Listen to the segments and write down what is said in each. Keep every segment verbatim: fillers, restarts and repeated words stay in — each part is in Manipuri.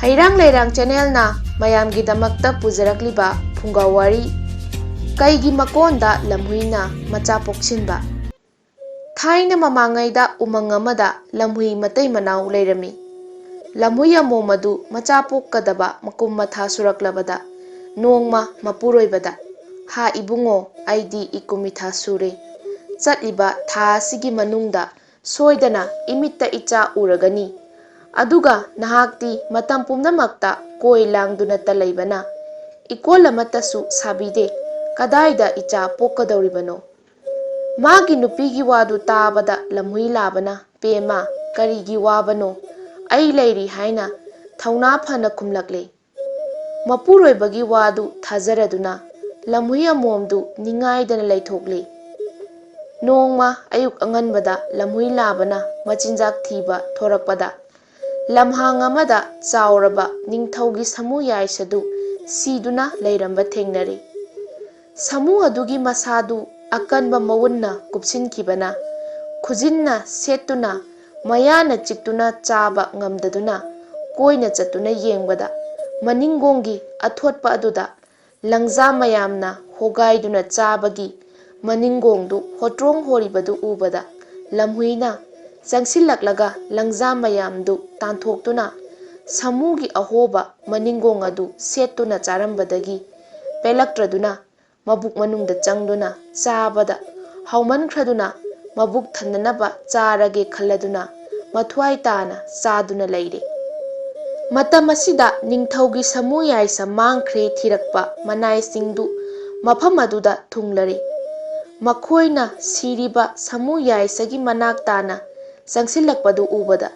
ꯍꯩꯔꯥꯡ ꯂꯩꯔꯥꯡ ꯆꯦꯅꯦꯜꯅ ꯃꯌꯥꯝꯒꯤꯗꯃꯛꯇ ꯄꯨꯖꯔꯛꯂꯤꯕ ꯐꯨꯡꯒꯥ ꯋꯥꯔꯤ, ꯀꯩꯒꯤ ꯃꯀꯣꯟꯗ ꯂꯝꯍꯨꯏꯅ ꯃꯆꯥ ꯄꯣꯛꯁꯤꯟꯕ꯫ ꯊꯥꯏꯅ ꯃꯃꯥꯡꯉꯩꯗ ꯎꯃꯪ ꯑꯃꯗ ꯂꯝꯍꯨꯏ ꯃꯇꯩ ꯃꯅꯥꯎ ꯂꯩꯔꯝꯃꯤ꯫ ꯂꯝꯍꯨꯏ ꯑꯃꯣꯝ ꯑꯗꯨ ꯃꯆꯥ ꯄꯣꯛꯀꯗꯕ ꯃꯀꯨꯝ ꯃꯊꯥ ꯁꯨꯔꯛꯂꯕꯗ, ꯅꯣꯡꯃ ꯃꯄꯨꯔꯣꯏꯕꯗ, "ꯍꯥ ꯏꯕꯨꯡꯉꯣ, ꯑꯩꯗꯤ ꯏꯀꯨꯝ ꯏꯊꯥ ꯁꯨꯔꯦ꯫ ꯆꯠꯂꯤꯕ ꯊꯥ ꯑꯁꯤꯒꯤ ꯃꯅꯨꯡꯗ ꯁꯣꯏꯗꯅ ꯏꯃꯤꯠꯇ ꯏꯆꯥ ꯎꯔꯒꯅꯤ꯫ ꯑꯗꯨꯒ ꯅꯍꯥꯛꯇꯤ ꯃꯇꯝ ꯄꯨꯝꯅꯃꯛꯇ ꯀꯣꯏ ꯂꯥꯡꯗꯨꯅꯇ ꯂꯩꯕꯅ ꯏꯀꯣꯜ ꯑꯃꯠꯇꯁꯨ ꯁꯥꯕꯤꯗꯦ꯫ ꯀꯗꯥꯏꯗ ꯏꯆꯥ ꯄꯣꯛꯀꯗꯧꯔꯤꯕꯅꯣ?" ꯃꯥꯒꯤ ꯅꯨꯄꯤꯒꯤ ꯋꯥꯗꯨ ꯇꯥꯕꯗ ꯂꯝꯍꯨꯏ ꯂꯥꯕꯅ, "ꯄꯦꯃ, ꯀꯔꯤꯒꯤ ꯋꯥꯕꯅꯣ? ꯑꯩ ꯂꯩꯔꯤ" ꯍꯥꯏꯅ ꯊꯧꯅꯥ ꯐꯅ ꯈꯨꯝꯂꯛꯂꯦ꯫ ꯃꯄꯨꯔꯣꯏꯕꯒꯤ ꯋꯥꯗꯨ ꯊꯥꯖꯔꯗꯨꯅ ꯂꯝꯍꯨꯏ ꯑꯃꯣꯝꯗꯨ ꯅꯤꯡꯉꯥꯏꯗꯅ ꯂꯩꯊꯣꯛꯂꯦ꯫ ꯅꯣꯡꯃ ꯑꯌꯨꯛ ꯑꯉꯟꯕꯗ ꯂꯝꯍꯨꯏ ꯂꯥꯕꯅ ꯃꯆꯤꯟꯖꯥꯛ ꯊꯤꯕ ꯊꯣꯔꯛꯄꯗ, ꯂꯝꯍꯥꯡ ꯑꯃꯗ ꯆꯥꯎꯔꯕ ꯅꯤꯡꯊꯧꯒꯤ ꯁꯥꯃꯨ ꯌꯥꯏꯁ ꯑꯗꯨ ꯁꯤꯗꯨꯅ ꯂꯩꯔꯝꯕ ꯊꯦꯡꯅꯔꯦ꯫ ꯁꯥꯃꯨ ꯑꯗꯨꯒꯤ ꯃꯁꯥꯗꯨ ꯑꯀꯟꯕ ꯃꯎꯟꯅ ꯀꯨꯞꯁꯤꯟꯈꯤꯕꯅ, ꯈꯨꯖꯤꯟꯅ ꯁꯦꯠꯇꯨꯅ, ꯃꯌꯥꯅ ꯆꯤꯛꯇꯨꯅ ꯆꯥꯕ ꯉꯝꯗꯗꯨꯅ ꯀꯣꯏꯅ ꯆꯠꯇꯨꯅ ꯌꯦꯡꯕꯗ, ꯃꯅꯤꯡꯒꯣꯡꯒꯤ ꯑꯊꯣꯠꯄ ꯑꯗꯨꯗ ꯂꯪꯖꯥ ꯃꯌꯥꯝꯅ ꯍꯣꯒꯥꯏꯗꯨꯅ ꯆꯥꯕꯒꯤ ꯃꯅꯤꯡꯒꯣꯡꯗꯨ ꯍꯣꯇ꯭ꯔꯣꯡ ꯍꯣꯔꯤꯕꯗꯨ ꯎꯕꯗ, ꯂꯝꯍꯨꯏꯅ ꯆꯪꯁꯤꯜꯂꯛꯂꯒ ꯂꯪꯖꯥ ꯃꯌꯥꯝꯗꯨ ꯇꯥꯟꯊꯣꯛꯇꯨꯅ ꯁꯥꯃꯨꯒꯤ ꯑꯍꯣꯕ ꯃꯅꯤꯡꯒꯣꯡ ꯑꯗꯨ ꯁꯦꯠꯇꯨꯅ ꯆꯥꯔꯝꯕꯗꯒꯤ ꯄꯦꯜꯂꯛꯇ꯭ꯔꯗꯨꯅ ꯃꯕꯨꯛ ꯃꯅꯨꯡꯗ ꯆꯪꯗꯨꯅ ꯆꯥꯕꯗ ꯍꯥꯎꯃꯟꯈ꯭ꯔꯗꯨꯅ ꯃꯕꯨꯛ ꯊꯟꯅꯅꯕ ꯆꯥꯔꯒꯦ ꯈꯜꯂꯗꯨꯅ ꯃꯊ꯭ꯋꯥꯏ ꯇꯥꯅ ꯆꯥꯗꯨꯅ ꯂꯩꯔꯦ꯫ ꯃꯇꯝ ꯑꯁꯤꯗ ꯅꯤꯡꯊꯧꯒꯤ ꯁꯥꯃꯨ ꯌꯥꯏꯁ ꯃꯥꯡꯈ꯭ꯔꯦ ꯊꯤꯔꯛꯄ ꯃꯅꯥꯏꯁꯤꯡꯗꯨ ꯃꯐꯝ ꯑꯗꯨꯗ ꯊꯨꯡꯂꯔꯦ꯫ ꯃꯈꯣꯏꯅ ꯁꯤꯔꯤꯕ ꯁꯥꯃꯨ ꯌꯥꯏꯁꯒꯤ ꯃꯅꯥꯛ ꯇꯥꯅ ꯆꯪꯁꯤꯜꯂꯛꯄꯗꯨ ꯎꯕꯗ,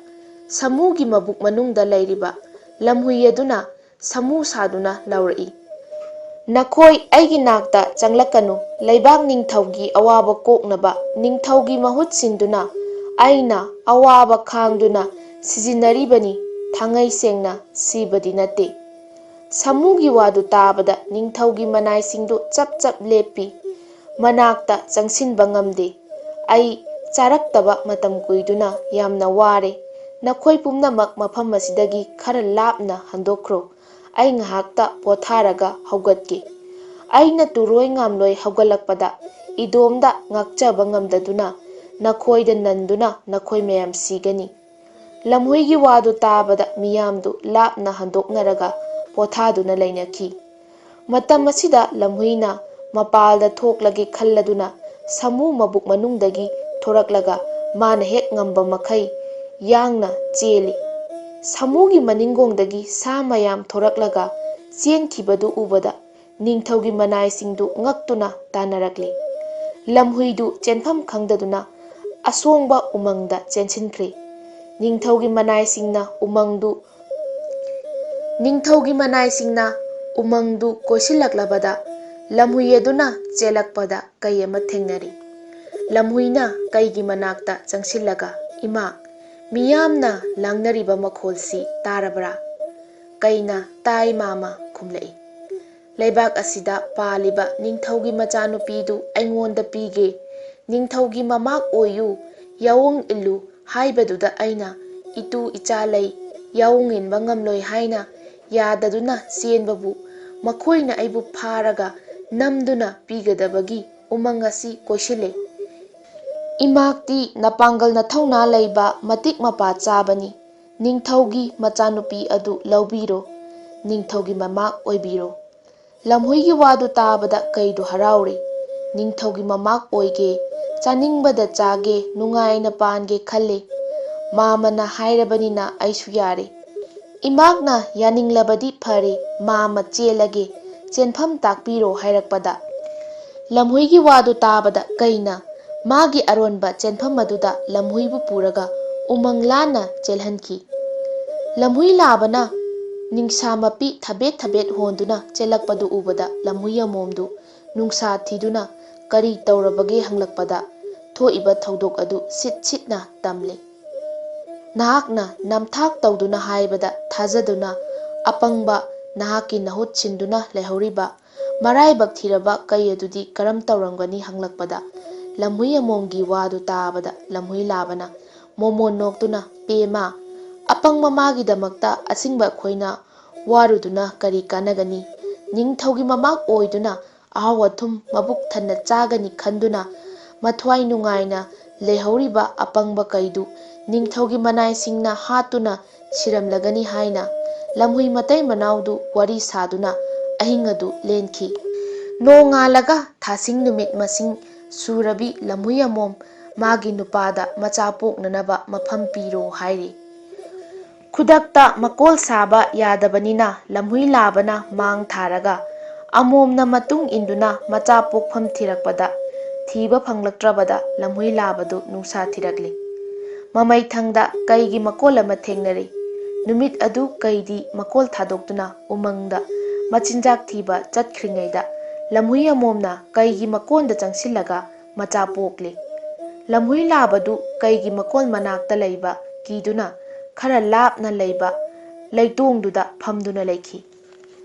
ꯁꯥꯃꯨꯒꯤ ꯃꯕꯨꯛ ꯃꯅꯨꯡꯗ ꯂꯩꯔꯤꯕ ꯂꯝꯍꯨꯏ ꯑꯗꯨꯅ ꯁꯥꯃꯨ ꯁꯥꯗꯨꯅ ꯂꯥꯎꯔꯛꯏ, "ꯅꯈꯣꯏ ꯑꯩꯒꯤ ꯅꯥꯛꯇ ꯆꯪꯂꯛꯀꯅꯨ꯫ ꯂꯩꯕꯥꯛ ꯅꯤꯡꯊꯧꯒꯤ ꯑꯋꯥꯕ ꯀꯣꯛꯅꯕ ꯅꯤꯡꯊꯧꯒꯤ ꯃꯍꯨꯠ ꯁꯤꯟꯗꯨꯅ ꯑꯩꯅ ꯑꯋꯥꯕ ꯈꯥꯡꯗꯨꯅ ꯁꯤꯖꯤꯟꯅꯔꯤꯕꯅꯤ, ꯊꯥꯡꯉꯩ ꯁꯦꯡꯅ ꯁꯤꯕꯗꯤ ꯅꯠꯇꯦ꯫" ꯁꯥꯃꯨꯒꯤ ꯋꯥꯗꯨ ꯇꯥꯕꯗ ꯅꯤꯡꯊꯧꯒꯤ ꯃꯅꯥꯏꯁꯤꯡꯗꯨ ꯆꯞ ꯆꯞ ꯂꯦꯞꯄꯤ꯫ ꯃꯅꯥꯛꯇ ꯆꯪꯁꯤꯟꯕ ꯉꯝꯗꯦ꯫ "ꯑꯩ ꯆꯥꯔꯛꯇꯕ ꯃꯇꯝ ꯀꯨꯏꯗꯨꯅ ꯌꯥꯝꯅ ꯋꯥꯔꯦ꯫ "ꯅꯈꯣꯏ ꯄꯨꯝꯅꯃꯛ ꯃꯐꯝ ꯑꯁꯤꯗꯒꯤ ꯈꯔ ꯂꯥꯞꯅ ꯍꯟꯗꯣꯛꯈ꯭ꯔꯣ꯫ ꯑꯩ ꯉꯥꯏꯍꯥꯛꯇ ꯄꯣꯊꯥꯔꯒ ꯍꯧꯒꯠꯀꯦ꯫" ꯑꯩꯅ ꯇꯨꯔꯣꯏ ꯉꯥꯝꯂꯣꯏ ꯍꯧꯒꯠꯂꯛꯄꯗ ꯏꯗꯣꯝꯗ ꯉꯥꯛꯆꯕ ꯉꯝꯗꯗꯨꯅ ꯅꯈꯣꯏꯗ ꯅꯟꯗꯨꯅ ꯅꯈꯣꯏ ꯃꯌꯥꯝ ꯁꯤꯒꯅꯤ꯫ ꯂꯝꯍꯨꯏꯒꯤ ꯋꯥꯗꯨ ꯇꯥꯕꯗ ꯃꯤꯌꯥꯝꯗꯨ ꯂꯥꯞꯅ ꯍꯟꯗꯣꯛꯅꯔꯒ ꯄꯣꯊꯥꯗꯨꯅ ꯂꯩꯅꯈꯤ꯫ ꯃꯇꯝ ꯑꯁꯤꯗ ꯂꯝꯍꯨꯏꯅ ꯃꯄꯥꯜꯗ ꯊꯣꯛꯂꯒꯦ ꯈꯜꯂꯗꯨꯅ ꯁꯥꯃꯨ ꯃꯕꯨꯛ ꯃꯅꯨꯡꯗꯒꯤ ꯊꯣꯔꯛꯂꯒ ꯃꯥꯅ ꯍꯦꯛ ꯉꯝꯕ ꯃꯈꯩ ꯌꯥꯡꯅ ꯆꯦꯜꯂꯤ꯫ ꯁꯥꯃꯨꯒꯤ ꯃꯅꯤꯡꯒꯣꯡꯗꯒꯤ ꯁꯥ ꯃꯌꯥꯝ ꯊꯣꯔꯛꯂꯒ ꯆꯦꯟꯈꯤꯕꯗꯨ ꯎꯕꯗ ꯅꯤꯡꯊꯧꯒꯤ ꯃꯅꯥꯏꯁꯤꯡꯗꯨ ꯉꯛꯇꯨꯅ ꯇꯥꯟꯅꯔꯛꯂꯤ꯫ ꯂꯝꯍꯨꯏꯗꯨ ꯆꯦꯟꯐꯝ ꯈꯪꯗꯗꯨꯅ ꯑꯁꯣꯡꯕ ꯎꯃꯪꯗ ꯆꯦꯟꯁꯤꯟꯈ꯭ꯔꯦ꯫ ꯅꯤꯡꯊꯧꯒꯤ ꯃꯅꯥꯏꯁꯤꯡꯅ ꯎꯃꯪꯗꯨ, ꯅꯤꯡꯊꯧꯒꯤ ꯃꯅꯥꯏꯁꯤꯡꯅ ꯎꯃꯪꯗꯨ ꯀꯣꯏꯁꯤꯜꯂꯛꯂꯕꯗ ꯂꯝꯍꯨꯏ ꯑꯗꯨꯅ ꯆꯦꯜꯂꯛꯄꯗ ꯀꯩ ꯑꯃ ꯊꯦꯡꯅꯔꯤ꯫ ꯂꯝꯍꯨꯏꯅ ꯀꯩꯒꯤ ꯃꯅꯥꯛꯇ ꯆꯪꯁꯤꯜꯂꯒ, "ꯏꯃꯥ, ꯃꯤꯌꯥꯝꯅ ꯂꯥꯡꯅꯔꯤꯕ ꯃꯈꯣꯜꯁꯤ ꯇꯥꯔꯕ꯭ꯔꯥ?" "ꯀꯩꯅ ꯇꯥꯏ ꯃꯥꯃ" ꯈꯨꯝꯂꯛꯏ꯫ "ꯂꯩꯕꯥꯛ ꯑꯁꯤꯗ ꯄꯥꯜꯂꯤꯕ ꯅꯤꯡꯊꯧꯒꯤ ꯃꯆꯥꯅꯨꯄꯤꯗꯨ ꯑꯩꯉꯣꯟꯗ ꯄꯤꯒꯦ, ꯅꯤꯡꯊꯧꯒꯤ ꯃꯃꯥꯛ ꯑꯣꯏꯌꯨ, ꯌꯥꯑꯣꯡ ꯏꯜꯂꯨ ꯍꯥꯏꯕꯗꯨꯗ ꯑꯩꯅ ꯏꯇꯨ ꯏꯆꯥ ꯂꯩ, ꯌꯥꯑꯣꯡ ꯏꯟꯕ ꯉꯝꯂꯣꯏ ꯍꯥꯏꯅ ꯌꯥꯗꯗꯨꯅ ꯆꯦꯟꯕꯕꯨ ꯃꯈꯣꯏꯅ ꯑꯩꯕꯨ ꯐꯥꯔꯒ ꯅꯝꯗꯨꯅ ꯄꯤꯒꯗꯕꯒꯤ ꯎꯃꯪ ꯑꯁꯤ ꯀꯣꯏꯁꯤꯜꯂꯦ꯫ ꯏꯃꯥꯛꯇꯤ ꯅꯄꯥꯡꯒꯜ ꯅꯊꯧꯅꯥ ꯂꯩꯕ ꯃꯇꯤꯛ ꯃꯄꯥ ꯆꯥꯕꯅꯤ꯫ ꯅꯤꯡꯊꯧꯒꯤ ꯃꯆꯥꯅꯨꯄꯤ ꯑꯗꯨ ꯂꯧꯕꯤꯔꯣ, ꯅꯤꯡꯊꯧꯒꯤ ꯃꯃꯥꯛ ꯑꯣꯏꯕꯤꯔꯣ꯫" ꯂꯝꯍꯨꯏꯒꯤ ꯋꯥꯗꯨ ꯇꯥꯕꯗ ꯀꯩꯗꯨ ꯍꯔꯥꯎꯔꯦ꯫ "ꯅꯤꯡꯊꯧꯒꯤ ꯃꯃꯥꯛ ꯑꯣꯏꯒꯦ, ꯆꯥꯅꯤꯡꯕꯗ ꯆꯥꯒꯦ, ꯅꯨꯡꯉꯥꯏꯅ ꯄꯥꯟꯒꯦ ꯈꯜꯂꯦ꯫ ꯃꯥꯃꯅ ꯍꯥꯏꯔꯕꯅꯤꯅ ꯑꯩꯁꯨ ꯌꯥꯔꯦ꯫ ꯏꯃꯥꯛꯅ ꯌꯥꯅꯤꯡꯂꯕꯗꯤ ꯐꯔꯦ꯫" ꯃꯥꯃ ꯆꯦꯜꯂꯒꯦ, ꯆꯦꯟꯐꯝ ꯇꯥꯛꯄꯤꯔꯣ ꯍꯥꯏꯔꯛꯄꯗ, ꯂꯝꯍꯨꯏꯒꯤ ꯋꯥꯗꯨ ꯇꯥꯕꯗ ꯀꯩꯅ ꯃꯥꯒꯤ ꯑꯔꯣꯟꯕ ꯆꯦꯟꯐꯝ ꯑꯗꯨꯗ ꯂꯝꯍꯨꯏꯕꯨ ꯄꯨꯔꯒ ꯎꯃꯪ ꯂꯥꯟꯅ ꯆꯦꯜꯍꯟꯈꯤ꯫ ꯂꯝꯍꯨꯏ ꯂꯥꯕꯅ ꯅꯤꯡꯁꯥ ꯃꯄꯤ ꯊꯕꯦꯠ ꯊꯕꯦꯠ ꯍꯣꯟꯗꯨꯅ ꯆꯦꯜꯂꯛꯄꯗꯨ ꯎꯕꯗ ꯂꯝꯍꯨꯏ ꯑꯃꯣꯝꯗꯨ ꯅꯨꯡꯁꯥ ꯊꯤꯗꯨꯅ ꯀꯔꯤ ꯇꯧꯔꯕꯒꯦ ꯍꯪꯂꯛꯄꯗ ꯊꯣꯛꯏꯕ ꯊꯧꯗꯣꯛ ꯑꯗꯨ ꯁꯤꯠ ꯁꯤꯠꯅ ꯇꯝꯂꯦ꯫ "ꯅꯍꯥꯛꯅ ꯅꯝꯊꯥꯛ ꯇꯧꯗꯨꯅ ꯍꯥꯏꯕꯗ ꯊꯥꯖꯗꯨꯅ ꯑꯄꯪꯕ ꯅꯍꯥꯛꯀꯤ ꯅꯍꯨꯠ ꯁꯤꯟꯗꯨꯅ ꯂꯩꯍꯧꯔꯤꯕ ꯃꯔꯥꯏꯕꯛ ꯊꯤꯔꯕ ꯀꯩ ꯑꯗꯨꯗꯤ ꯀꯔꯝ ꯇꯧꯔꯝꯒꯅꯤ?" ꯍꯪꯂꯛꯄꯗ ꯂꯝꯍꯨꯏ ꯑꯃꯣꯝꯒꯤ ꯋꯥꯗꯨ ꯇꯥꯕꯗ ꯂꯝꯍꯨꯏ ꯂꯥꯕꯅ ꯃꯣꯃꯣꯟ ꯅꯣꯛꯇꯨꯅ, "ꯄꯦꯃ, ꯑꯄꯪ ꯃꯃꯥꯒꯤꯗꯃꯛꯇ ꯑꯁꯤꯡꯕ ꯑꯩꯈꯣꯏꯅ ꯋꯥꯔꯨꯗꯨꯅ ꯀꯔꯤ ꯀꯥꯟꯅꯒꯅꯤ? ꯅꯤꯡꯊꯧꯒꯤ ꯃꯃꯥ ꯑꯣꯏꯗꯨꯅ ꯑꯍꯥꯎ ꯑꯊꯨꯝ ꯃꯕꯨꯛ ꯊꯟꯅ ꯆꯥꯒꯅꯤ ꯈꯟꯗꯨꯅ ꯃꯊ꯭ꯋꯥꯏ ꯅꯨꯡꯉꯥꯏꯅ ꯂꯩꯍꯧꯔꯤꯕ ꯑꯄꯪꯕ ꯀꯩꯗꯨ ꯅꯤꯡꯊꯧꯒꯤ ꯃꯅꯥꯏꯁꯤꯡꯅ ꯍꯥꯠꯇꯨꯅ ꯁꯤꯔꯝꯂꯒꯅꯤ" ꯍꯥꯏꯅ ꯂꯝꯍꯨꯏ ꯃꯇꯩ ꯃꯅꯥꯎꯗꯨ ꯋꯥꯔꯤ ꯁꯥꯗꯨꯅ ꯑꯍꯤꯡ ꯑꯗꯨ ꯂꯦꯟꯈꯤ꯫ ꯅꯣꯡꯉꯥꯜꯂꯒ ꯊꯥꯁꯤꯡ ꯅꯨꯃꯤꯠ ꯃꯁꯤꯡ ꯁꯨꯔꯕꯤ ꯂꯝꯍꯨꯏ ꯑꯃꯣꯝ ꯃꯥꯒꯤ ꯅꯨꯄꯥꯗ ꯃꯆꯥ ꯄꯣꯛꯅꯅꯕ ꯃꯐꯝ ꯄꯤꯔꯣ ꯍꯥꯏꯔꯤ꯫ ꯈꯨꯗꯛꯇ ꯃꯀꯣꯜ ꯁꯥꯕ ꯌꯥꯗꯕꯅꯤꯅ ꯂꯝꯍꯨꯏ ꯂꯥꯕꯅ ꯃꯥꯡ ꯊꯥꯔꯒ ꯑꯃꯣꯝꯅ ꯃꯇꯨꯡ ꯏꯟꯗꯨꯅ ꯃꯆꯥ ꯄꯣꯛꯐꯝ ꯊꯤꯔꯛꯄꯗ ꯊꯤꯕ ꯐꯪꯂꯛꯇ꯭ꯔꯕꯗ ꯂꯝꯍꯨꯏ ꯂꯥꯕꯗꯨ ꯅꯨꯡꯁꯥ ꯊꯤꯔꯛꯂꯤ꯫ ꯃꯃꯩꯊꯪꯗ ꯀꯩꯒꯤ ꯃꯀꯣꯜ ꯑꯃ ꯊꯦꯡꯅꯔꯤ꯫ ꯅꯨꯃꯤꯠ ꯑꯗꯨ ꯀꯩꯗꯤ ꯃꯀꯣꯜ ꯊꯥꯗꯣꯛꯇꯨꯅ ꯎꯃꯪꯗ ꯃꯆꯤꯟꯖꯥꯛ ꯊꯤꯕ ꯆꯠꯈ꯭ꯔꯤꯉꯩꯗ ꯂꯝꯍꯨꯏ ꯑꯃꯣꯝꯅ ꯀꯩꯒꯤ ꯃꯀꯣꯟꯗ ꯆꯪꯁꯤꯜꯂꯒ ꯃꯆꯥ ꯄꯣꯛꯂꯤ꯫ ꯂꯝꯍꯨꯏ ꯂꯥꯕꯗꯨ ꯀꯩꯒꯤ ꯃꯀꯣꯟ ꯃꯅꯥꯛꯇ ꯂꯩꯕ ꯀꯤꯗꯨꯅ ꯈꯔ ꯂꯥꯞꯅ ꯂꯩꯕ ꯂꯩꯇꯣꯡꯗꯨꯗ ꯐꯝꯗꯨꯅ ꯂꯩꯈꯤ꯫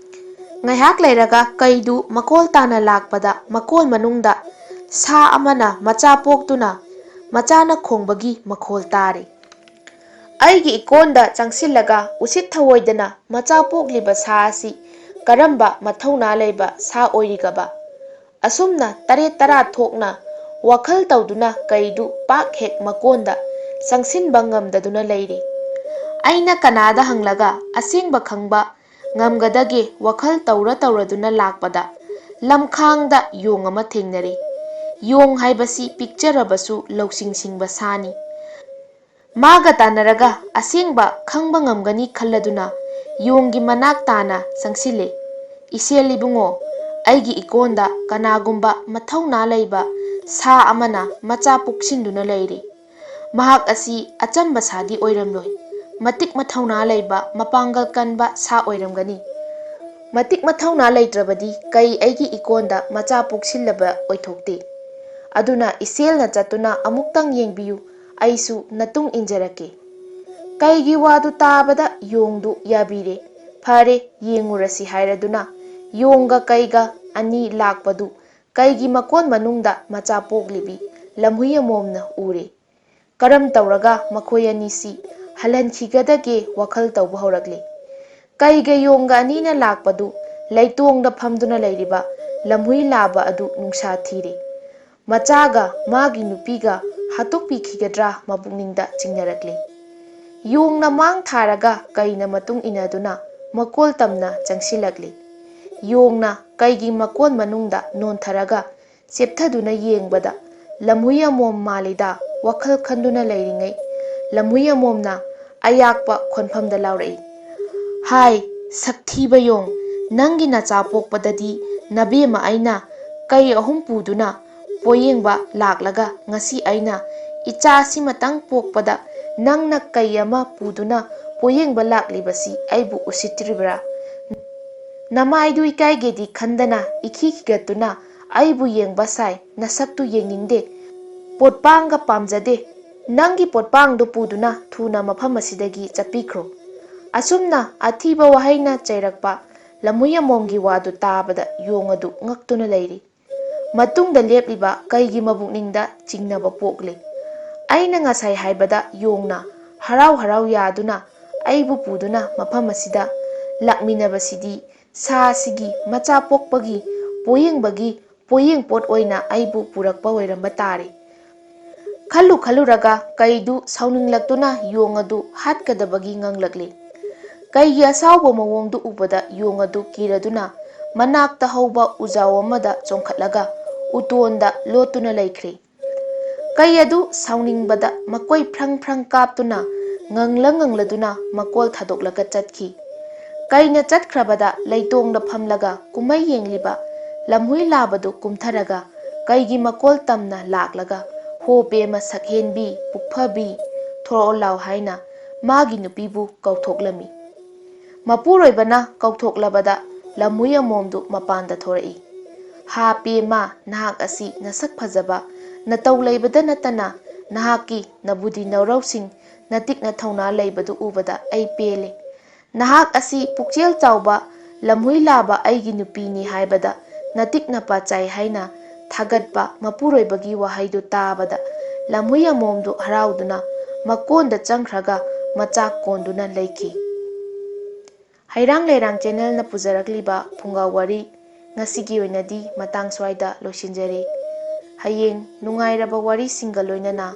ꯉꯥꯏꯍꯥꯛ ꯂꯩꯔꯒ ꯀꯩꯗꯨ ꯃꯀꯣꯜ ꯇꯥꯅ ꯂꯥꯛꯄꯗ ꯃꯀꯣꯜ ꯃꯅꯨꯡꯗ ꯁꯥ ꯑꯃꯅ ꯃꯆꯥ ꯄꯣꯛꯇꯨꯅ ꯃꯆꯥꯅ ꯈꯣꯡꯕꯒꯤ ꯃꯈꯣꯜ ꯇꯥꯔꯤ꯫ ꯑꯩꯒꯤ ꯏꯀꯣꯟꯗ ꯆꯪꯁꯤꯜꯂꯒ ꯎꯁꯤꯠ ꯊꯑꯣꯏꯗꯅ ꯃꯆꯥ ꯄꯣꯛꯂꯤꯕ ꯁꯥ ꯑꯁꯤ ꯀꯔꯝꯕ ꯃꯊꯧꯅꯥ ꯂꯩꯕ ꯁꯥ ꯑꯣꯏꯔꯤꯒꯕ? ꯑꯁꯨꯝꯅ ꯇꯔꯦꯠ ꯇꯔꯥ ꯊꯣꯛꯅ ꯋꯥꯈꯜ ꯇꯧꯗꯨꯅ ꯀꯩꯗꯨ ꯄꯥꯛ ꯍꯦꯛ ꯃꯀꯣꯟꯗ ꯆꯪꯁꯤꯟꯕ ꯉꯝꯗꯗꯨꯅ ꯂꯩꯔꯤ꯫ ꯑꯩꯅ ꯀꯅꯥꯗ ꯍꯪꯂꯒ ꯑꯁꯦꯡꯕ ꯈꯪꯕ ꯉꯝꯒꯗꯒꯦ ꯋꯥꯈꯜ ꯇꯧꯔ ꯇꯧꯔꯗꯨꯅ ꯂꯥꯛꯄꯗ ꯂꯝꯈꯥꯡꯗ ꯌꯣꯡ ꯑꯃ ꯊꯦꯡꯅꯔꯦ꯫ ꯌꯣꯡ ꯍꯥꯏꯕꯁꯤ ꯄꯤꯛꯆꯔꯕꯁꯨ ꯂꯧꯁꯤꯡ ꯁꯤꯡꯕ ꯁꯥꯅꯤ꯫ ꯃꯥꯒ ꯇꯥꯟꯅꯔꯒ ꯑꯁꯦꯡꯕ ꯈꯪꯕ ꯉꯝꯒꯅꯤ ꯈꯜꯂꯗꯨꯅ ꯌꯣꯡꯒꯤ ꯃꯅꯥꯛ ꯇꯥꯅ ꯆꯪꯁꯤꯜꯂꯦ꯫ "ꯏꯁꯦꯜ ꯏꯕꯨꯡꯉꯣ, ꯑꯩꯒꯤ ꯏꯀꯣꯟꯗ ꯀꯅꯥꯒꯨꯝꯕ ꯃꯊꯧꯅꯥ ꯂꯩꯕ ꯁꯥ ꯑꯃꯅ ꯃꯆꯥ ꯄꯣꯛꯁꯤꯟꯗꯨꯅ ꯂꯩꯔꯦ꯫ ꯃꯍꯥꯛ ꯑꯁꯤ ꯑꯆꯝꯕ ꯁꯥꯗꯤ ꯑꯣꯏꯔꯝꯂꯣꯏ꯫ ꯃꯇꯤꯛ ꯃꯊꯧꯅꯥ ꯂꯩꯕ, ꯃꯄꯥꯡꯒꯜ ꯀꯟꯕ ꯁꯥ ꯑꯣꯏꯔꯝꯒꯅꯤ꯫ ꯃꯇꯤꯛ ꯃꯊꯧꯅꯥ ꯂꯩꯇ꯭ꯔꯕꯗꯤ ꯀꯩ ꯑꯩꯒꯤ ꯏꯀꯣꯟꯗ ꯃꯆꯥ ꯄꯣꯛꯁꯤꯜꯂꯕ ꯑꯣꯏꯊꯣꯛꯇꯦ꯫ ꯑꯗꯨꯅ ꯏꯁꯦꯜꯅ ꯆꯠꯇꯨꯅ ꯑꯃꯨꯛꯇꯪ ꯌꯦꯡꯕꯤꯌꯨ, ꯑꯩꯁꯨ ꯅꯇꯨꯡ ꯏꯟꯖꯔꯛꯀꯦ꯫" ꯀꯩꯒꯤ ꯋꯥꯗꯨ ꯇꯥꯕꯗ ꯌꯣꯡꯗꯨ ꯌꯥꯕꯤꯔꯦ꯫ "ꯐꯔꯦ, ꯌꯦꯡꯉꯨꯔꯁꯤ" ꯍꯥꯏꯔꯗꯨꯅ ꯌꯣꯡꯒ ꯀꯩꯒ ꯑꯅꯤ ꯂꯥꯛꯄꯗꯨ ꯀꯩꯒꯤ ꯃꯀꯣꯟ ꯃꯅꯨꯡꯗ ꯃꯆꯥ ꯄꯣꯛꯂꯤꯕꯤ ꯂꯝꯍꯨꯏ ꯑꯃꯣꯝꯅ ꯎꯔꯦ꯫ ꯀꯔꯝ ꯇꯧꯔꯒ ꯃꯈꯣꯏ ꯑꯅꯤꯁꯤ ꯍꯜꯍꯟꯈꯤꯒꯗꯒꯦ ꯋꯥꯈꯜ ꯇꯧꯕ ꯍꯧꯔꯛꯂꯤ꯫ ꯀꯩꯒ ꯌꯣꯡꯒ ꯑꯅꯤꯅ ꯂꯥꯛꯄꯗꯨ ꯂꯩꯇꯣꯡꯗ ꯐꯝꯗꯨꯅ ꯂꯩꯔꯤꯕ ꯂꯝꯍꯨꯏ ꯂꯥꯕ ꯑꯗꯨ ꯅꯨꯡꯁꯥ ꯊꯤꯔꯦ꯫ ꯃꯆꯥꯒ ꯃꯥꯒꯤ ꯅꯨꯄꯤꯒ ꯍꯥꯠꯇꯣꯛꯄꯤꯈꯤꯒꯗ꯭ꯔꯥ ꯃꯄꯨꯛꯅꯤꯡꯗ ꯆꯤꯡꯅꯔꯛꯂꯤ꯫ ꯌꯣꯡꯅ ꯃꯥꯡ ꯊꯥꯔꯒ ꯀꯩꯅ ꯃꯇꯨꯡ ꯏꯟꯅꯗꯨꯅ ꯃꯀꯣꯜ ꯇꯝꯅ ꯆꯪꯁꯤꯜꯂꯛꯂꯤ꯫ ꯌꯣꯡꯅ ꯀꯩꯒꯤ ꯃꯀꯣꯜ ꯃꯅꯨꯡꯗ ꯅꯣꯟꯊꯔꯒ ꯆꯦꯞꯊꯗꯨꯅ ꯌꯦꯡꯕꯗ ꯂꯝꯍꯨꯏ ꯑꯃꯣꯝ ꯃꯥꯂꯤꯗ ꯋꯥꯈꯜ ꯈꯟꯗꯨꯅ ꯂꯩꯔꯤꯉꯩ ꯂꯝꯍꯨꯏ ꯑꯃꯣꯝꯅ ꯑꯌꯥꯛꯄ ꯈꯣꯟꯐꯝꯗ ꯂꯥꯎꯔꯛꯏ, "ꯍꯥꯏ, ꯁꯛꯊꯤꯕ ꯌꯣꯡ, ꯅꯪꯒꯤ ꯅꯆꯥ ꯄꯣꯛꯄꯗꯗꯤ ꯅꯕꯦꯝꯃ ꯑꯩꯅ ꯀꯩ ꯑꯍꯨꯝ ꯄꯨꯗꯨꯅ ꯄꯣꯌꯦꯡꯕ ꯂꯥꯛꯂꯒ ꯉꯁꯤ ꯑꯩꯅ ꯏꯆꯥ ꯑꯁꯤꯃꯇꯪ ꯄꯣꯛꯄꯗ ꯅꯪꯅ ꯀꯩ ꯑꯃ ꯄꯨꯗꯨꯅ ꯄꯣꯌꯦꯡꯕ ꯂꯥꯛꯂꯤꯕꯁꯤ ꯑꯩꯕꯨ ꯎꯁꯤꯠꯇ꯭ꯔꯤꯕ꯭ꯔꯥ? ꯅꯃꯥꯏꯗꯨ ꯏꯀꯥꯏꯒꯦꯗꯤ ꯈꯟꯗꯅ ꯏꯈꯤ ꯈꯤꯒꯠꯇꯨꯅ ꯑꯩꯕꯨ ꯌꯦꯡꯕ ꯁꯥꯏ, ꯅꯁꯛꯇꯨ ꯌꯦꯡꯅꯤꯡꯗꯦ, ꯄꯣꯠꯄꯥꯡꯒ ꯄꯥꯝꯖꯗꯦ, ꯅꯪꯒꯤ ꯄꯣꯠꯄꯥꯡꯗꯨ ꯄꯨꯗꯨꯅ ꯊꯨꯅ ꯃꯐꯝ ꯑꯁꯤꯗꯒꯤ ꯆꯠꯄꯤꯈ꯭ꯔꯣ꯫" ꯑꯁꯨꯝꯅ ꯑꯊꯤꯕ ꯋꯥꯍꯩꯅ ꯆꯩꯔꯛꯄ ꯂꯝꯍꯨꯏ ꯑꯃꯣꯝꯒꯤ ꯋꯥꯗꯨ ꯇꯥꯕꯗ ꯌꯣꯡ ꯑꯗꯨ ꯉꯛꯇꯨꯅ ꯂꯩꯔꯤ꯫ ꯃꯇꯨꯡꯗ ꯂꯦꯞꯂꯤꯕ ꯀꯩꯒꯤ ꯃꯕꯨꯛꯅꯤꯡꯗ ꯆꯤꯡꯅꯕ ꯄꯣꯛꯂꯤ꯫ ꯑꯩꯅ ꯉꯁꯥꯏ ꯍꯥꯏꯕꯗ ꯌꯣꯡꯅ ꯍꯔꯥꯎ ꯍꯔꯥꯎ ꯌꯥꯗꯨꯅ ꯑꯩꯕꯨ ꯄꯨꯗꯨꯅ ꯃꯐꯝ ꯑꯁꯤꯗ ꯂꯥꯛꯃꯤꯟꯅꯕꯁꯤꯗꯤ ꯁꯥ ꯑꯁꯤꯒꯤ ꯃꯆꯥ ꯄꯣꯛꯄꯒꯤ ꯄꯣꯌꯦꯡꯕꯒꯤ ꯄꯣꯌꯦꯡ ꯄꯣꯠ ꯑꯣꯏꯅ ꯑꯩꯕꯨ ꯄꯨꯔꯛꯄ ꯑꯣꯏꯔꯝꯕ ꯇꯥꯔꯦ꯫ ꯈꯜꯂꯨ ꯈꯜꯂꯨꯔꯒ ꯀꯩꯗꯨ ꯁꯥꯎꯅꯤꯡꯂꯛꯇꯨꯅ ꯌꯣꯡ ꯑꯗꯨ ꯍꯥꯠꯀꯗꯕꯒꯤ ꯉꯥꯡꯂꯛꯂꯤ꯫ ꯀꯩꯒꯤ ꯑꯁꯥꯎꯕ ꯃꯑꯣꯡꯗꯨ ꯎꯕꯗ ꯌꯣꯡ ꯑꯗꯨ ꯀꯤꯔꯗꯨꯅ ꯃꯅꯥꯛꯇ ꯍꯧꯕ ꯎꯖꯥꯎ ꯑꯃꯗ ꯆꯣꯡꯈꯠꯂꯒ ꯎꯇꯣꯟꯗ ꯂꯣꯠꯇꯨꯅ ꯂꯩꯈ꯭ꯔꯦ꯫ ꯀꯩ ꯑꯗꯨ ꯁꯥꯎꯅꯤꯡꯕꯗ ꯃꯀꯣꯏ ꯐ꯭ꯔꯪ ꯐ꯭ꯔꯪ ꯀꯥꯞꯇꯨꯅ ꯉꯪꯂ ꯉꯪꯂꯗꯨꯅ ꯃꯀꯣꯜ ꯊꯥꯗꯣꯛꯂꯒ ꯆꯠꯈꯤ꯫ ꯀꯩꯅ ꯆꯠꯈ꯭ꯔꯕꯗ ꯂꯩꯇꯣꯡꯗ ꯐꯝꯂꯒ ꯀꯨꯝꯍꯩ ꯌꯦꯡꯂꯤꯕ ꯂꯝꯍꯨꯏ ꯂꯥꯕꯗꯨ ꯀꯨꯝꯊꯔꯒ ꯀꯩꯒꯤ ꯃꯀꯣꯜ ꯇꯝꯅ ꯂꯥꯛꯂꯒ, "ꯍꯣ ꯄꯦꯃ ꯁꯛꯍꯦꯟꯕꯤ, ꯄꯨꯛꯐꯕꯤ, ꯊꯣꯔꯛꯑꯣ ꯂꯥꯎ" ꯍꯥꯏꯅ ꯃꯥꯒꯤ ꯅꯨꯄꯤꯕꯨ ꯀꯧꯊꯣꯛꯂꯝꯃꯤ꯫ ꯃꯄꯨꯔꯣꯏꯕꯅ ꯀꯧꯊꯣꯛꯂꯕꯗ ꯂꯝꯍꯨꯏ ꯑꯃꯣꯝꯗꯨ ꯃꯄꯥꯟꯗ ꯊꯣꯔꯛꯏ꯫ "ꯍꯥ ꯄꯦꯃ, ꯅꯍꯥꯛ ꯑꯁꯤ ꯅꯁꯛ ꯐꯖꯕ, ꯅꯇꯧ ꯂꯩꯕꯗ ꯅꯠꯇꯅ ꯅꯍꯥꯛꯀꯤ ꯅꯕꯨꯗꯤ ꯅꯧꯔꯧꯁꯤꯡ, ꯅꯇꯤꯛ ꯅꯊꯧꯅꯥ ꯂꯩꯕꯗꯨ ꯎꯕꯗ ꯑꯩ ꯄꯦꯜꯂꯦ꯫ ꯅꯍꯥꯛ ꯑꯁꯤ ꯄꯨꯛꯆꯦꯜ ꯆꯥꯎꯕ ꯂꯝꯍꯨꯏ ꯂꯥꯕ ꯑꯩꯒꯤ ꯅꯨꯄꯤꯅꯤ ꯍꯥꯏꯕꯗ ꯅꯇꯤꯛ ꯅꯄꯥ ꯆꯥꯏ" ꯍꯥꯏꯅ ꯊꯥꯒꯠꯄ ꯃꯄꯨꯔꯣꯏꯕꯒꯤ ꯋꯥꯍꯩꯗꯨ ꯇꯥꯕꯗ ꯂꯝꯍꯨꯏ ꯑꯃꯣꯝꯗꯨ ꯍꯔꯥꯎꯗꯨꯅ ꯃꯀꯣꯟꯗ ꯆꯪꯈ꯭ꯔꯒ ꯃꯆꯥꯛ ꯀꯣꯟꯗꯨꯅ ꯂꯩꯈꯤ꯫ ꯍꯩꯔꯥꯡ ꯂꯩꯔꯥꯡ ꯆꯦꯅꯦꯜꯅ ꯄꯨꯖꯔꯛꯂꯤꯕ ꯐꯨꯡꯒꯥ ꯋꯥꯔꯤ ꯉꯁꯤꯒꯤ ꯑꯣꯏꯅꯗꯤ ꯃꯇꯥꯡ ꯁ꯭ꯋꯥꯏꯗ ꯂꯣꯏꯁꯤꯟꯖꯔꯦ꯫ ꯍꯌꯦꯡ ꯅꯨꯡꯉꯥꯏꯔꯕ ꯋꯥꯔꯤꯁꯤꯡꯒ ꯂꯣꯏꯅꯅ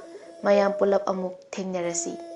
ꯃꯌꯥꯝ ꯄꯨꯂꯞ ꯑꯃꯨꯛ ꯊꯦꯡꯅꯔꯁꯤ꯫